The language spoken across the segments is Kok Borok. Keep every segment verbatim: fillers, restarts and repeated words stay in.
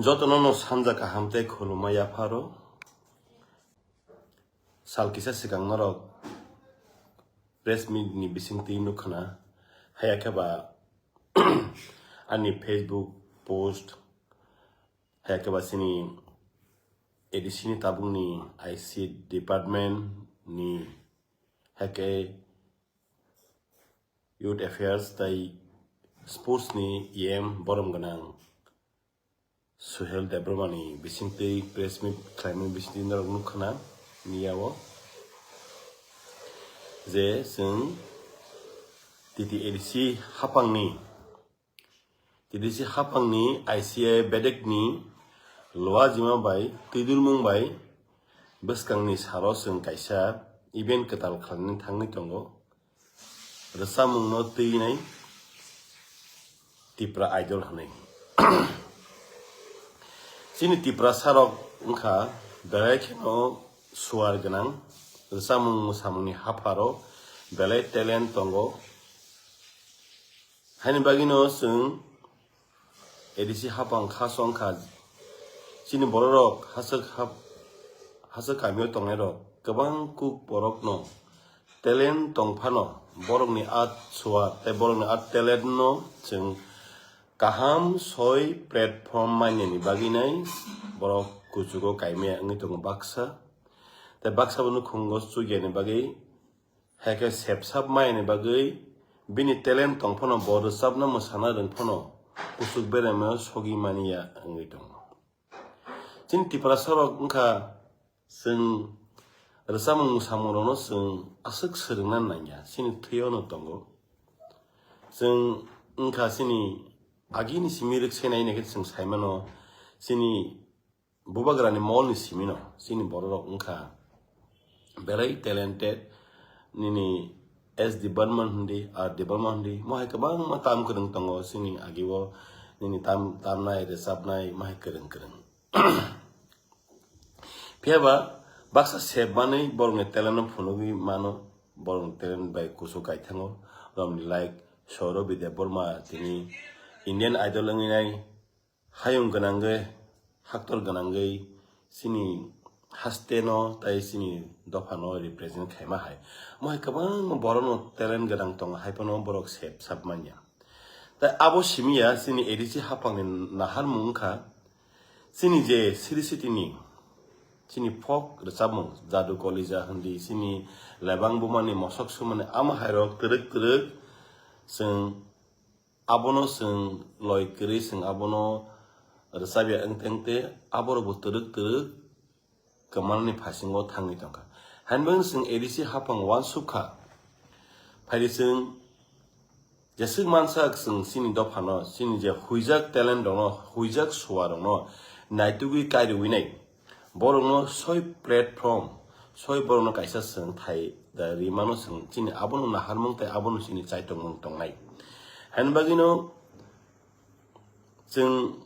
Jotono no sanja kaham tei khulumma yapharo. Sal kisa swkang norok press meet ni bisingtwi nukhwna, haya khe ba ani Facebook post, haya khe ba chini A D C ni tabukni I C department ni, haya khe Youth Affairs tei Sports ni E M borom gwnang Suhel Debbarma ni bisingtwi press meet khlaimani bisingtwi norok nukhwna niyao je chwng T T A D C hapangni, T T A D C hapangni I C I bedekni luajima bai twidulmung bai bwskangni salo chwng kaisa event kwtal khlainani thangwi tongo. Rwchapmungno twinai Tipra Idol hwnwi. Chini Tiprasarok wngkha belai kheno suar gwnang, rwchapmung mwsamungni hapharo belai talent tongo. Haini bagwino chwng A D C hapang kha song kha. Chini bororok haswk hap-, haswk kamio tongnairok kwbang kuk borokno talent tong phano, borokni art suar tei borokni art talent no chwng kaham soi platform mainani bagwinai borok kuchugo kaimaya wngwi tongo baksa. Tei baksa bo nukhungo chugyani bagwi, hai khe sepsap mainani bagwi bini talent tong phano, bo rwchapna mwsana rwng phano kuchuk beremao sogwi mani ya wngwi tongo. Chini Tiprasarok wngkha chwng rwchapmung mwsamungrokno chwng aswk swrwngna nangya, chini thwio no tongo. Chwng wngkha chini agini simi rwksenai hwnwi khe chwng saimano, chini bubagrani molni simino chini bororok wngkha belai talented, nini S D Barman hindi, R D Barman hindi, mohai kwbangma tam kwrwng tongo chini agio, nini tam, tamnai, rwchapnai, mohai kwrwng kwrwng. Phiya ba baksa sep manwi borokni talent no phunugwi mano, borokni talent bai kuchuk kaithango, romni like Saurav Debbarma tini Indian Idol wngwi nai, hayung gwnangwi, haktor gwnangwi chini haste no tei chini dopha no represent khaima hai. Mohai kwbangma borokno talent gwnang tongo, hai phano borok sep sap manya. Tei abo simi ya chini A D C hapangni naharmung wngkha chini je Sri Sitini chini folk rwchapmung, Jadu Kolija hindi, chini Lebang Bumani, Mosok Sumani, amo hairok twrwk twrwk chwng abono chwng loi kwrwi chwng abono rwchapya wngteng tei aborokbo twrwk twrwk kwmanani phasingo thangwi tongkha. Hainbwng chwng A D C hapang uansuk kha. Phaidi chwng jeswk mansa chwng chini dophano, chini je huijak talent rokno, huijak suarokno naitugwi kairwinai. Borokno soi platform, soi borokno kaisa chwng thai da rimano chwng chini abono naharmung tei abono chini chaitokmung tongnai. Haini bagwino chwng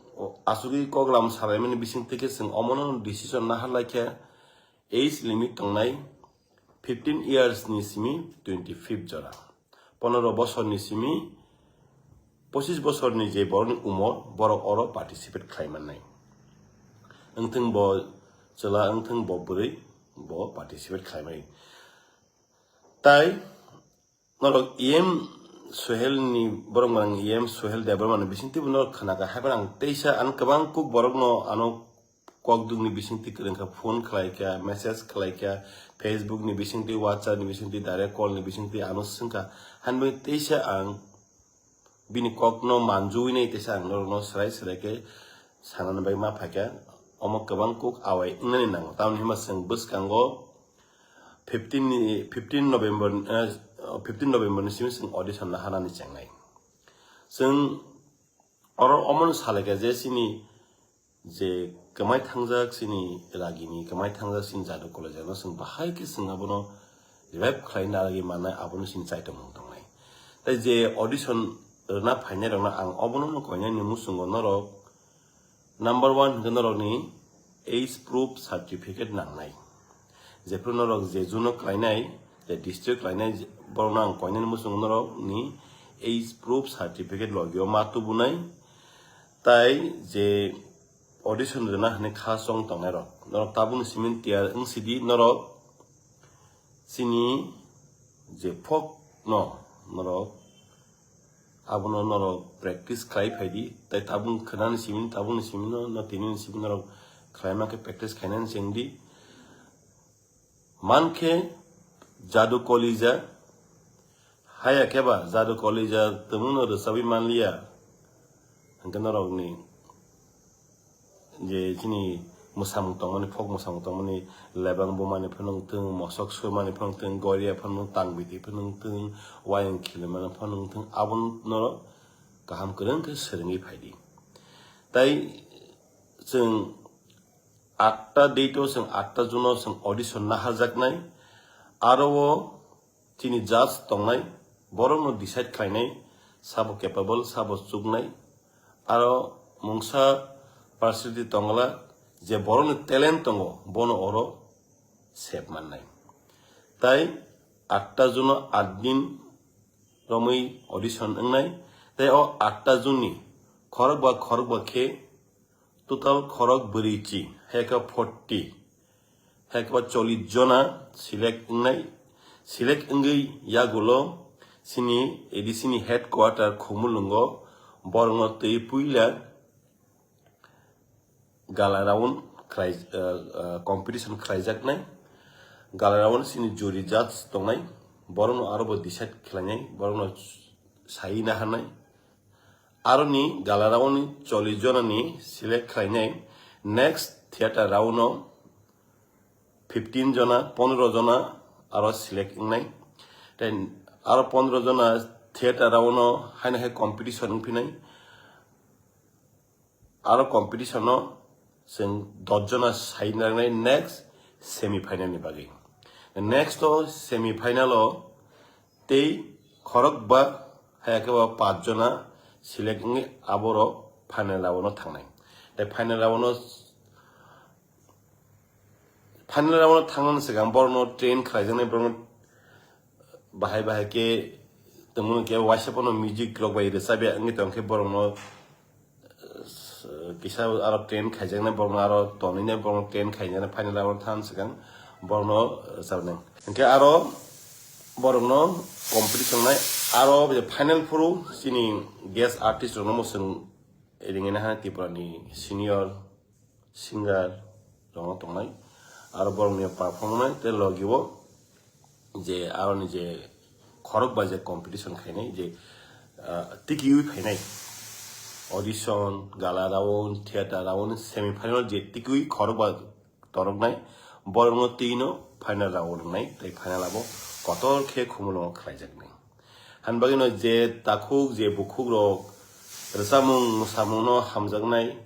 asugwi koklam salaimani bisingtwi khe chwng omono decision nahar laikha, age limit tongnai fifteen years ni simi twenty-five jora. Pondro bosorni simi pochis bosorni je borokni umor, borok oro participate khlai mannai. Wngthwng bo chwla, wngthwng bo bwrwi, bo participate khlai mannai. Tai norok E M Suhel ni, borok mang E M Suhel Debbarma ni bisingtwi bo norok khna kha, haiphano ang teisa ang kwbang kuk borokno ano kokduk ni bisingtwi kwrwng kha, phone khlai kha, message khlai kha, Facebook ni bisingtwi, WhatsApp ni bisingtwi, direct call ni bisingtwi ano swng kha. Hainwi teisa ang bini kokno manjui nai teisa ang norokno swrai swrai khe sanani bai ma phaikha. Omo kwbang kuk awai wngnani nango. Tamoni hwnba chwng bwskango fifteen ni, fifteen November, eh, fifteen November ni simi chwng audition lahanani chengnai. Chwng oro omono salaikha je chini je kwmai thangjak chini ragini, kwmai thangjak chini Jadu Kolija no chwng bahai khe chwng abono revive khlai narwgwi mannai, abono chini chaitokmung tongnai. Tai je audition rwna phainai rokno ang obono no koinani muchungo norok number one hwnkhe norokni age proof certificate nangnai. Jephru norok je juno klainai, je district klainai, je-, borokno ang koinani muchungo norokni age proof certificate logio ma tubunai. Tai je audition rwna hwnwi kha chong tongnai rok, norok tabukni simi tiyar wng sidi, norok chini je folk no norok abono norok practice khlai phaidi, tai tabuk khwnani simi, tabukni simi no, no tini ni simi norok khlaima khe practice khainani chengdi. Mankhe Jadu Kolija, haya khe ba Jadu Kolija tongmungno rwchabwi manliya, hwnkhe norokni je chini mwsamung tongmani, folk mwsamung tongmani, lebang bumani phano wngthung, mosok swrwmani phano wngthung, goria phano wngthung, tangbiti phano wngthung, wayang khilimani phano wngthung, abono norok kaham kwrwng khe swrwngwi phaidi. Tai chwng atta date o chwng atta June o chwng audition naharjaknai. Aro o chini judge tongnai, borokno decide khlainai, sabo capable, sabo chuknai. Aro mungsa personality tongla, je borokni talent tongo, bono oro sep mannai. Tai atta June o aat din romwi audition wngnai. Tai o atta June ni khorokba khorokba khe total khorok bwrwi chi, hai khe forty, hai khe ba chollish jona select wngnai. Select wngwi yagulo chini A D C ni headquarter Khumulwngo borokno twi puila gala round khlai, ah, ah, competition khlaijaknai. Gala round chini jury judge tongnai, borokno aro bo decide khlainai, borokno sai naharnai. Aroni gala round ni chollish jona ni select khlainai, next theater round o fifteen jona, pondro jona aro select wngnai. Tei aro pondro jona theater round o haino hai competition wngphinai. Aro competition o chwng dos jona sai nangnai next semi final ni bagwi. Next o semi final o tei khorokba hai khe ba paanch jona select wngwi aborok final round o thangnai. Tei final round o, final round o thangnani swkang borokno train khlaijaknai, borokno bahai bahai khe tongmani khe waisa phano music rok bai rwchapya wngwi tongkhe borokno, eh, kisa aro train khaijaknai, borokno aro tonwi nai, borokno train khaijaknai, final round thang swkang borokno, eh, rwchapnai. Hwnkhe aro borokno competition nai, aro je final phuru chini guest artist rokno mwswng ringwi nai ha Tripura ni senior singer rokno tongnai, aro borokni perform nai tei logi o je aroni je khorok bai je competition khainai je, ah, tikiui phainai audition, gala round, theater round, semi final je tikiui khorok ba toroknai borokno twi no final round rwnai tei final abo kotor khe Khumulwngo khlaijaknai. Hani bagwino je takhuk je bukhuk rok rwchapmung mwsamungno hamjaknai,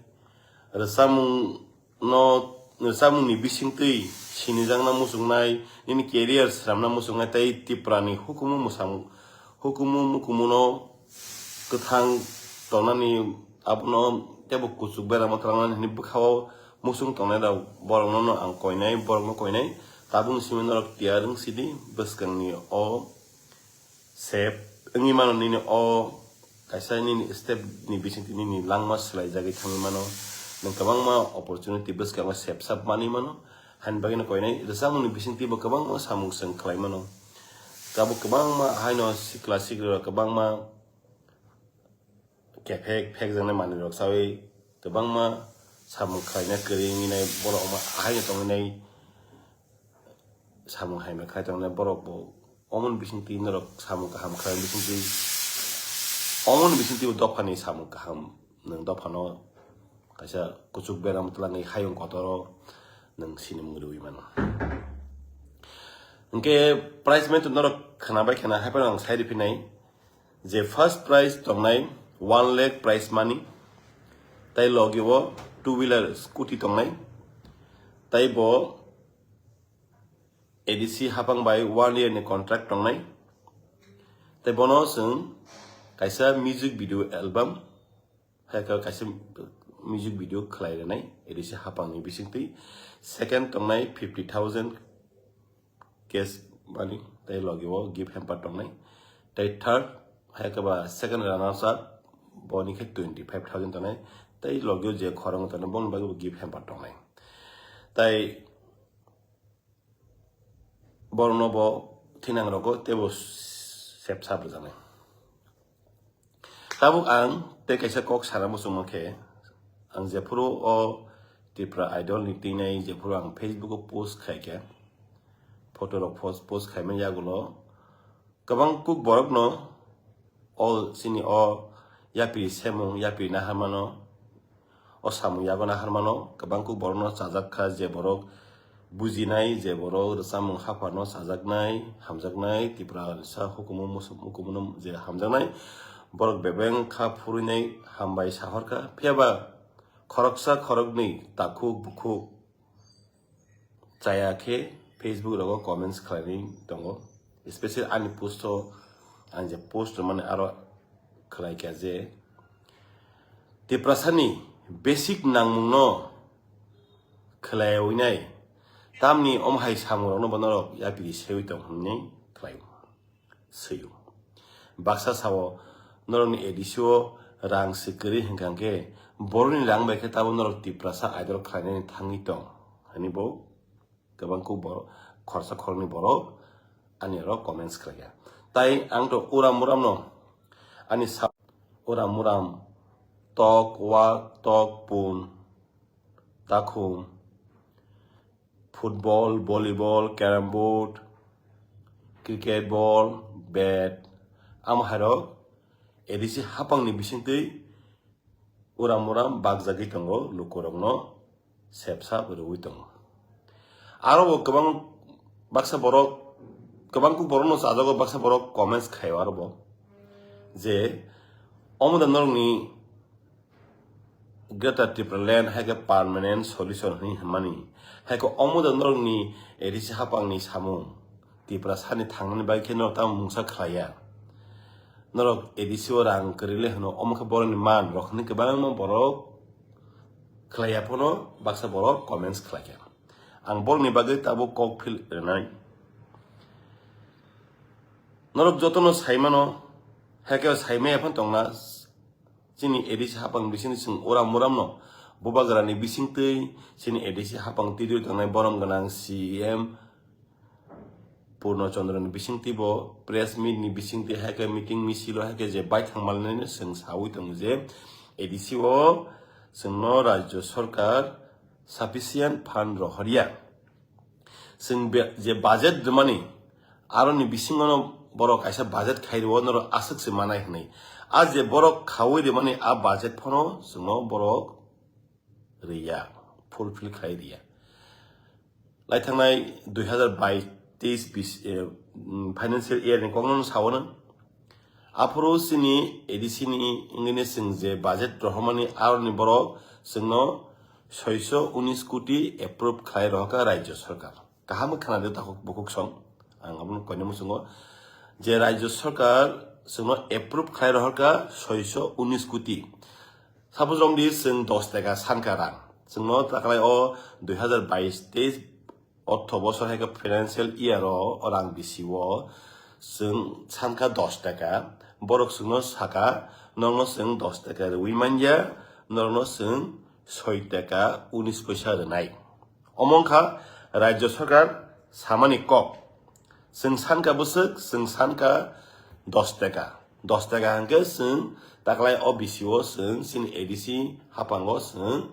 rwchapmung no, rwchapmungni bisingtwi sinijakna muchungnai, nini career swnamna muchungnai tei Tripurani hukumu mwsamung, hukumu mukumuno kwthang tongnani abono teibo kuchuk beramo twlangnani hwnwi bwkhao muchung tongnai rok borokno no ang koinai, borokno koinai tabukni simi norok tiyar wng sidi bwskangni o sep wngwi mano nini o kaisa nini step ni bisingtwi nini langma swlaijagwi thangwi mano. Nwng kwbangma opportunity bwskango sepsap manwi mano. Hani bagwino koinai rwchapmungni bisingtwi bo kwbangma samung chwng khlai mano. Tabuk kwbangma haino sikla sikrok kwbangma kephek phekjaknai manwirok chawi kwbangma samung khlaina kwrwi wngwi nai borok wngma haino tongwi nai. Samung hamya khlai tongnai borok bo omoni bisingtwi norok samung kaham khlai bisingtwi omoni bisingtwi bo dophani samung kaham nwng dophano kaisa kuchuk beram twlangwi hayung kotoro nwng sinimung rwui mano. Hwnkhe prize money norok khwnabai khwna haiphano ang sai riphinai je first prize tongnai one lakh prize money tei logi o two wheeler scooty tongnai tei bo A D C hapang bai one year ni contract tongnai. Tei bono chwng kaisa music video album, hai khe kaisa music video khlai rwnai A D C hapang ni bisingtwi. Second tongnai fifty thousand cash money, tei logi o gift hamper tongnai. Tei third, hai khe ba second runners up, boni khe twenty five thousand tongnai. Tei logio je khorang tongnai, boni bagwi bo gift hamper tongnai. Tai borokno bo thinang rogo teibo sep sap rwjaknai. Tabuk ang tei kaisa kok sana muchungma khe, ang jephuru o Tripura Idol ni twinai jephuru ang Facebook o post khai khe, photo rok post, post khaimani yagulo kwbang kuk borokno o chini o yapri semung, yapri naharmano, o samung yago naharmano kwbang kuk borokno chajak kha, je borok bujinai, je borok rwchapmung haphano chajaknai, hamjaknai, Tripura ni sa hukumu musu-, hukumuno je hamjaknai, borok bebeng kha phurwinai hambai sahorkha. Phiyaba khoroksa khoroknwi takhuk bukhuk chaya khe Facebook rogo comments khlainai tongo. Especially ani post o, ang je post rwmani aro khlai kha je Tiprasani basic nangmungno khlaiwi nai, tamni omo hai samung rokno bo norok yapri sewi tong hwnwi khlai swi-o. Baksa sao, norokni A D C o rang se kwrwi hwnkha khe, borokni rang bai khe tabuk norok Tiprasa Idol khlainani thangwi tong, hwnwi bo kwbang kuk borok, khorsa khoroknwi borok ani oro comments khlai kha. Tai ang to uram uramno ani sa-, uram uram tok wak tok pun takhum football, volleyball, carrom board, cricket ball, bat, amo hairok A D C hapangni bisingtwi uram uram bakjagwi tongo, lukurokno sepsa rwui tongo. Aro bo kwbang baksa borok, kwbang kuk borokno chajago, baksa borok comments khaio aro bo je, omo da norokni Greater Tipraland hai khe permanent solution hwnwi hwnmani. Hai khe omo da norokni A D C hapangni samung Tiprasani thangnani bagwi khe norok tamo mungsa khlaiya. Norok A D C o rang kwrwi le hwno, omo khe borokni man rok hwnwi kwbangma borok khlaiya phano baksa borok comments khlaikha. Ang borokni bagwi tabuk kok phil rwnai. Norok jotono saimano, hai khe saimaya phano tongna, chini A D C hapang bisingtwi chwng uram uramno, bubagrani bisingtwi chini A D C hapang twiwi tongnai borom gwnang C E M Purno Chandra ni bisingtwi bo press meet ni bisingtwi hai khe meeting misil o hai khe je baithang manlainai chwng sawi tongo je A D C o chwngno Rajya Sarkar sufficient fund rohorya. Chwng be-, je budget rwmani, aroni bisingono borok kaisa budget khai rwo, norok aswk se manai hwnwi. A je borok khaui rwmani a budget phano chwngno borok rwya, fulfill khai rwya. Laithangnai dui hazar bais teis bis-, eh, mm, financial year ni kokno sao nang. Aphuru chini A D C ni wngwi chwng je budget rohormani aroni borok chwngno soiso unis koti approve khlai rohorkha Rajya Sarkar. Kaham khe khna di takhuk bukhuk song. Ang abono koina muchungo je Rajya Sarkar chwngno approve khlai rohorkha soiso unis koti. Suppose wng di chwng dos taka sankha rang. Chwngno taklai o dui hazar bais teis ortho bosor hai khe financial year o, o rang bisi o chwng sankha dos taka, borok chwngno saka, "Nokno chwng dos taka rwui manya, norokno chwng soi taka unis poisa rwnai." Omo wngkha Rajya Sarkar samani kok. Chwng sankha bwswk, chwng sankha dos taka. Dos taka hwnkhe chwng taklai o bisi o chwng chini A D C hapango chwng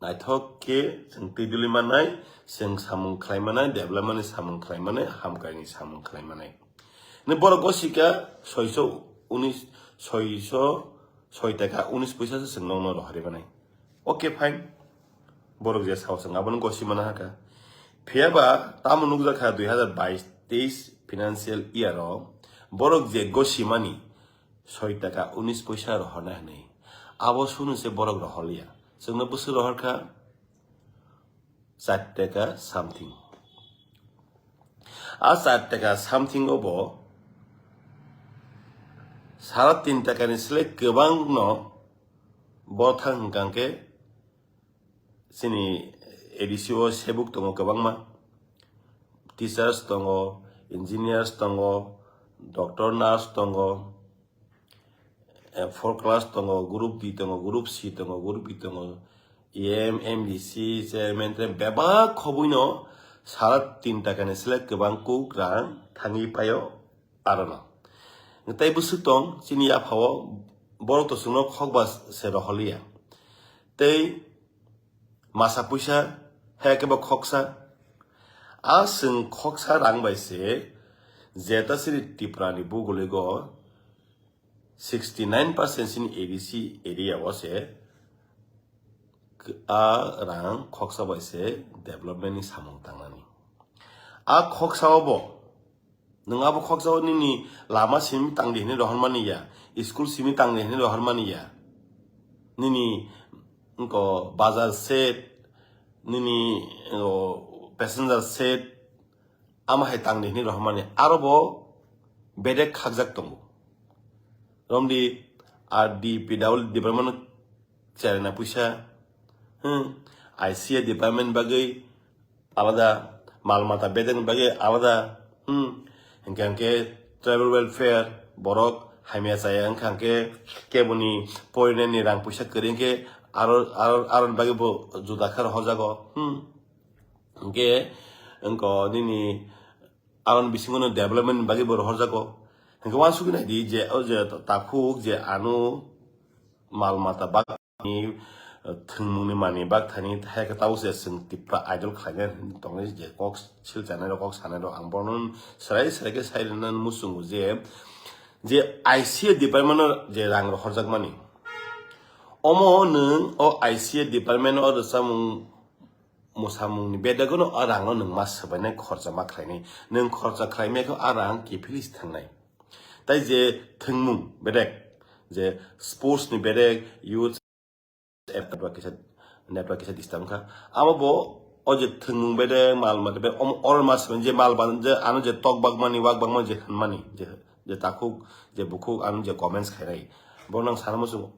naithok khe chwng twi duli mannai, chwng samung khlai mannai, development ni samung khlai mannai, hamkrai ni samung khlai mannai. Ni borok gosika soiso unis, soiso soi taka unis poisa se chwng nokno rohorwi mannai. Okay, fine. Borok je sao chwng abono gosi mana hakha. Phiyaba tamo nukjakha dui hazar bais teis financial year o borok je gosimani soi taka unis poisa rohornai hwnwi. Abo sunu se borok rohorliya. Chwngno bwswk rohorkha char taka something. A char taka something o bo sara tin taka ni slai kwbangno bo thang hwnkha khe chini A D C o sebuk tongo kwbangma. Teachers tongo, engineers tongo, doctor, nurse tongo, eh, four class tongo, group D tongo, group C tongo, group E tongo, E M, M D C, chairman, tei bebak khobwino sara tin takani selek kwbang kuk rang thangwi paio arono. Tei bwswk tong chini yaphao borok to chwngno khokba se rohorliya. Tei masa puisa hai khe bo khoksa. A chwng khoksa rang bai se jeta siri Tripura ni buguli go sixty nine percent sini A D C area o se a rang khoksa bai se development ni samung tangnani. A khoksa o bo nwng abo khoksa o nini lama simi tangdi hinwi rohormani ya, school simi tangdi hinwi rohormani ya, nini wngko bazar set, nini, o, passenger set, ama hai tangdi hinwi rohormani, aro bo bedek khakjak tongo. Romdi R D P W department cherena puisa, hmm, I C A department bagwi alada, mal mata bedekni bagwi alada, hmm, hingke hingke tribal welfare, borok hamya chaya wngkha hingke keboni porinani rang puisa kwrwi hingke aro, aro, aroni bagwi bo juda khe rohorjago, hmm. Hingke wngko nini aron bisingo no development ni bagwi bo rohorjago. Hingke uansugwi naidi je o je takhuk je ano mal mata bak ni, eh, thwngmung ni manwi bak thani hai khe tabuk se chwng Tipra Idol khlainai hinwi tongnai je kok silchanai rok, kok sanai rok ang bono serai serai khe sai rwna muchungo je, je I C A department o je rang rohorjakmani, omo nwng o I C A department o rwchapmung mwsamungni bedekno a rangno nwng ma swbainai, khorcha ma khlainai. Nwng khorcha khlaimai khe a rang kiphilwi se thangnai. Tai je thwngmung bedek, je sports ni bedek, youth network kisa, network kisa disturb wngkha. Abo bo o je thwngmung bedek, mal mata bedek, omo oro ma swbainai je mal ban je ano je tok bakmani, wak bakmani je hwnmani, je je takhuk, je bukhuk, ang je comments khainai, bo nang sana muchungo.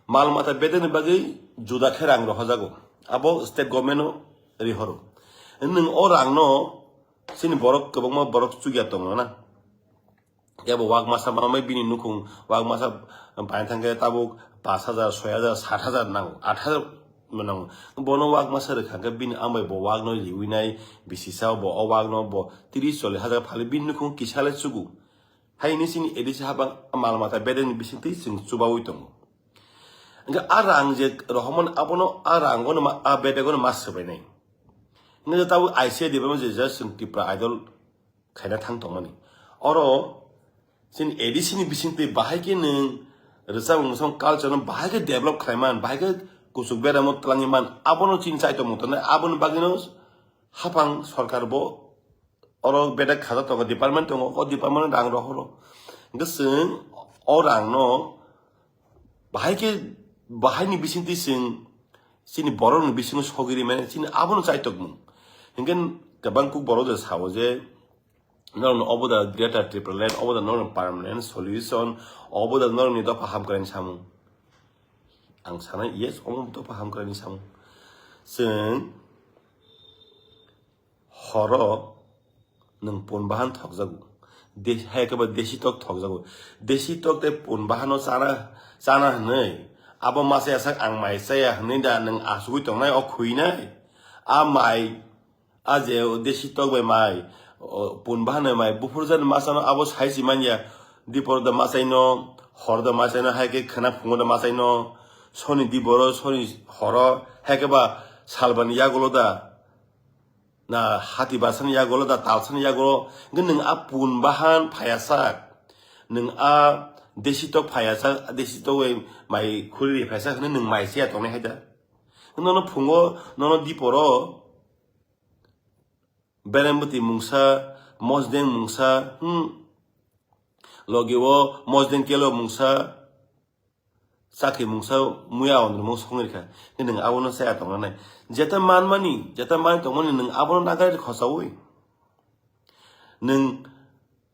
Mal mata bedekni bagwi juda khe rang rohojago. Abo state government-o rihoro. Nwng o rangno chini borok kwbangma borok chukya tongo na. Abo wak masa mamai bini nukhung, wak masa paina thangkhe tabuk pash hajar, soi hajar, sat hajar nango, at hajar nango. Bono wak masa rwkha khe bini ambai bo wakno riwi nai, bisi sao bo o wakno bo tris chollish hajar phali bini nukhung kisa le chugo. Haini chini A D C habang mal mata bedekni bisingtwi chwng chubaui tongo. Hingke a rang je rohormani abono a rangono ma, a bedegono ma swbainai. Hingke tabuk I C A development je just chwng Tipra Idol khaina thang tongmani. Oro chini A D C ni bisingtwi bahai khe nwng rwchapmung song culture no bahai khe develop khlai man, bahai khe kuchuk beramo twlangwi man, abono chini chai tongmung tongnai, aboni bagwino haphang sorkar bo oro bedek khajak tongo, department tongo, o department rang rohoro. Hingke chwng o rangno bahai khe, bahaini bisingtwi chwng chini borokni bisingo sogiri mane chini abono chaitokmung. Hingke kwbang kuk borok je sao je, norokno obo da Greater Tipraland, obo da norokni permanent solution, obo da norokni dopha hamkraini samung. Ang sanai, yes, omo dopha hamkraini samung. Chwng horo nwng pun bahan thokjago. De-, hai khe ba desi tok thokjago. Desi tok tei pun bahano chana, chana hwnwi abo masa yasak ang mai chaya hwnwi da nwng asugwi tongnai o khuinai? A mai, a je o desi tok bai mai, o pun bahan bai mai, buphurjani masano abo sai si manya, dipor da masaino, hor da masaino, hai khe khwna phungo da masaino, soni diboro, soni horo, hai khe ba salbani yagulo da. Na hati basani yagulo da talsani yagulo, hwnkhe nwng a pun bahan phaiyasak, nwng a desi tok phaiyasak, desi tok bai mai khuri phaiyasak hwnwi nwng mai siya tongnai hai da. Nono phungo, nono diporo, Berembwtwi mungsa, Mosdeng mungsa, hmm, logi o Mosdeng kelo mungsa, Chakri mungsa muya on rwmung songwi rikha. Nwng abono chaya tongna nai. Jeta manmani, jeta man tongmani nwng abono nagai khosaui. Nwng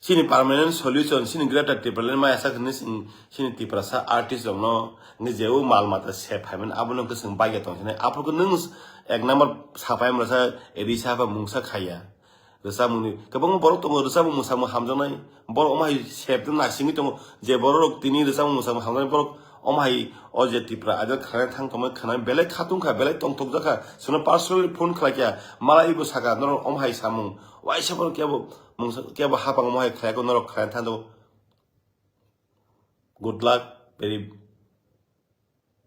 chini permanent solution, chini Greater Tipraland maya sak hinwi chini, chini Tiprasa artist rokno, nwng je o mal mata se phaimani abono khe chwng bagya tong sinai. Aphuru khe nwng ek number sapai masa eri sapa mungsa khaya. Rwchapmungni kwbangma borok tongo, rwchapmung mwsamung hamjaknai. Borok omo hai sep de naisingwi tongo. Je borok rok tini rwchapmung mwsamung hamjaknai borok omo hai o je Tripura Idol khwlai thang tongmani khwnai belai khatung kha, belai tongthok jakha. Chwngno personally phone khlai kha, malai bo saka norok omo hai samung. Waisa borok kebo mungsa, kebo hapang omo hai khlai kha norok khwlai thang tongo. Good luck, very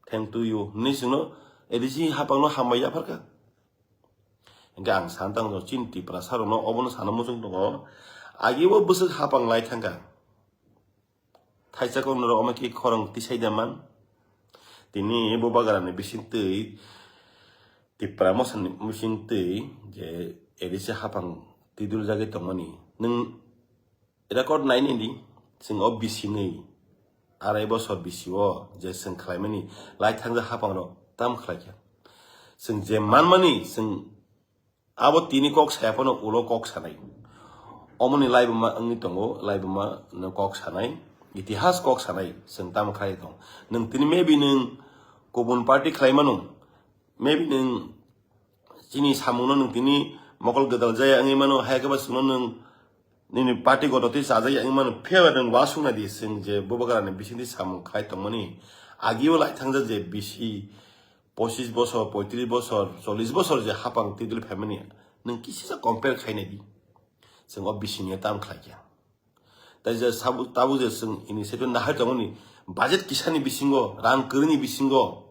thank to you. Hinwi chwngno A D C hapangno hambai yapharkha. Hingke ang san tang chini Tripura sarokno obono sana muchung tongo. Agi o bwswk hapang lai thangkha. Thaisa kok norok omo khe khorang tisai da man. Tini bubagrani bisingtwi, Tripura mosani bisingtwi je A D C hapang tidul jagwi tongmani. Nwng record nainai di, chwng o bisingwi arai bosor bisio je chwng khlaimani lai thangjak hapangrok tam khlaikha. Chwng je manmani chwng abo tini kok saya phano ulo kok sanai. Omoni laibuma wngwi tongo, laibuma no kok sanai, itihas kok sanai, chwng tamo khlai tong. Nwng tini maybe nwng kubun party khlaimano, maybe nwng chini samungno nwng tini mokol gwdal jaya wngwi mano, hai khe ba chwngno nwng nini party gototwi chajak ya wngwi mano, phiya ba nwng uasuk nai di, chwng je bubagrani bisingtwi samung khlai tongmani, agio lai thangjak je bisi pochis bosor, poitris bosor, chollis bosor je hapang tidul phaimani, nwng kisisa compare khai nai di, chwng o bisingni tam khlai kha. Tai je sabu-, tabuk je chwng initiative nahai tongmani, budget kisani bisingo, rang kwrwini bisingo,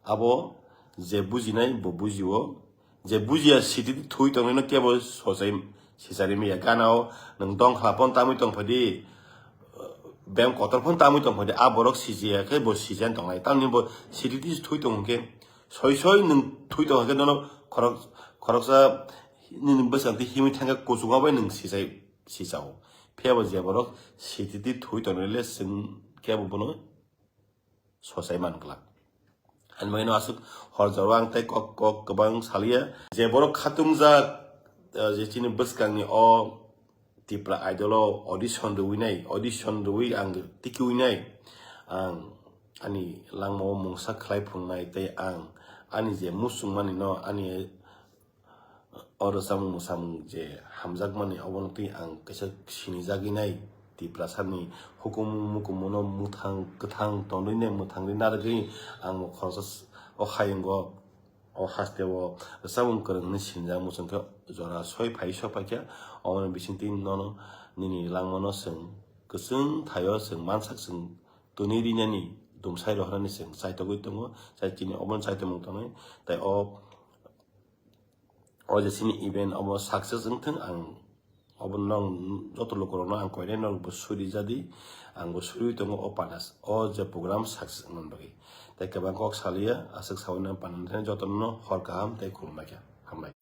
abo je bujinai bo bujio, je bujiya sititi thui tongnaino kebo sochai sicharwi maya. Ganao nwng dongkhla phone tamwi tongphadi, beng kotor phone tamwi tongphadi, a borok sichiya khe bo sichai tongnai. Tamni bo sititi thui tong hwnkhe soi soi nwng thui tong hwnkhe nono khorok-, khoroksa nini bwskango tei himwi thangkhe kuchukma bai nwng sichai sichao. Phiya bo je borok sititi thui tongnai le chwng kebo bono sochai man glak. Ani bagwino aswk hor jora ang tei kok kok kwbang saliya. Je borok khatungjak, eh, je chini bwskangni o Tipra Idol o audition rwinai, audition rwi ang tikiwinai, ang ani langmao mungsa khlai phunuknai tei ang ani je muchungmani no ani o rwchapmung mwsamung je hamjakmani, obono twi ang kaisa sinijagwi nai. Tiprasani hukumu mukumu no mwthang kwthang tonwi nai, mwthangwi narwgwi ang bo khoroksa s-, o hayungo, o hasteo rwchapmung kwrwng hwnwi sinijak muchungkhe jora soi phai soi paikha. Omoni bisingtwi nono nini langmano chwng kwchwng thaio chwng mansak chwng twnwi rinani dumsai rohornani chwng chaitogwi tongo, chai chini obono chaitomung tongnai. Tai o O je chini event obo success wngthung, ang obo nong joto lukurokno ang koinai norokbo suri jadi, angbo suriwi tongo o panas, o je program success wngmani bagwi. Tei kwbang kok saliya, aswk sawi nang panani jotono hor kaham tei khulumbaikha, hambai.